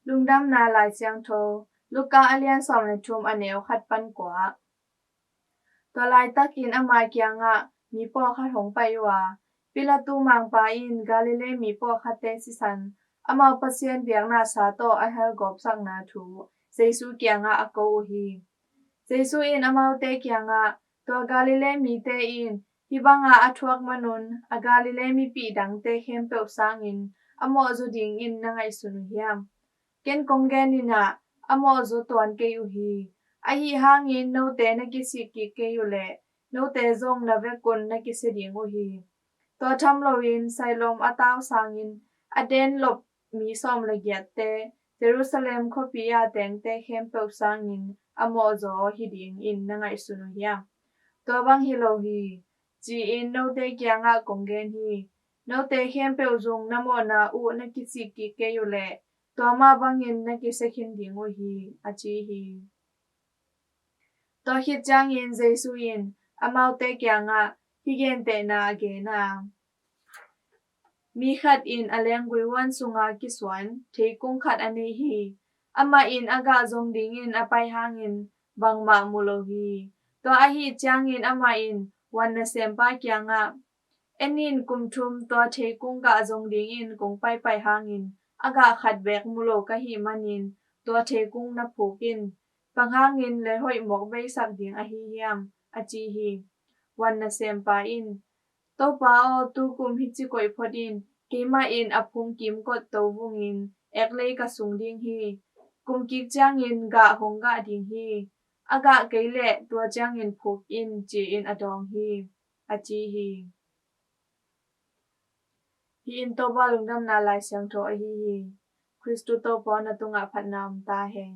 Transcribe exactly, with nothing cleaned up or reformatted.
Lungdamna Lai Siangtho, Luka a lian sawm le thum, a neu khat pan kua. Tua laitakin ama kiangah mi pawlkhat hong pai uh a, Pilatu mangpa in Galilee mi pawlkhatte sisan, amau Pasian biakna sa tawh a helgawpsakna thu Jesu kiangah a ko uh hi. Jesu in amaute kiangah, Tua Galilee mite in hih banga a thuak manun a Galilee mipih dangte khempeuh sangin a mawhzaw dingin na ngaihsun uh hiam? Ken kong genin ah, a mawhzaw tuan kei uh hi. Ahi hangin note na kisik kik kei uh leh note zong na vekun na kisia ding uh hi. Tua tham loin Siloam a tau sangin a den lop mi sawm le giatte, Jerusalem khuapi a tengte khempeuh sangin a mawhzaw hi dingin na ngaihsun uh hiam? Tua bang hi lo hi, ci-in note kiangah kong gen hi. Note khempeuh zong na mawhna uh na kisik kik kei uh leh tua mah bangin na kisia khin ding uh hi, a ci hi. Tua khit ciangin Jesu in amaute kiangah hih gentehna a gen a, Mi khat in a lenggui huan sunga kisuan theikung khat a nei hi. Amah in a gah zong dingin a pai hangin bangmah mu lo hi. Tua ahih ciangin amah in huan nasempa kiangah, En in, kum thum tua theikung gah zong dingin kong paipai hangin a gah khat beek mu lo ka hih manin tua theikung na phuk in. Bang hangin lel hoih mawk beisak ding ahi hiam? a ci hi. Huan nasempa in, Topa aw, tu kum hih ci koih phot in, keimah in a phung kimkot to vungin eklei ka sung ding hi. Kum kik ciangin gah hong gah ding hi. A gah kei leh tua ciangin phuk in, ci-in a dawng hi, a ci hi. Hih in Topa Lungdamna Lai Siangtho ahi hi. Khristu Topa aw, na tungah phatna om ta hen.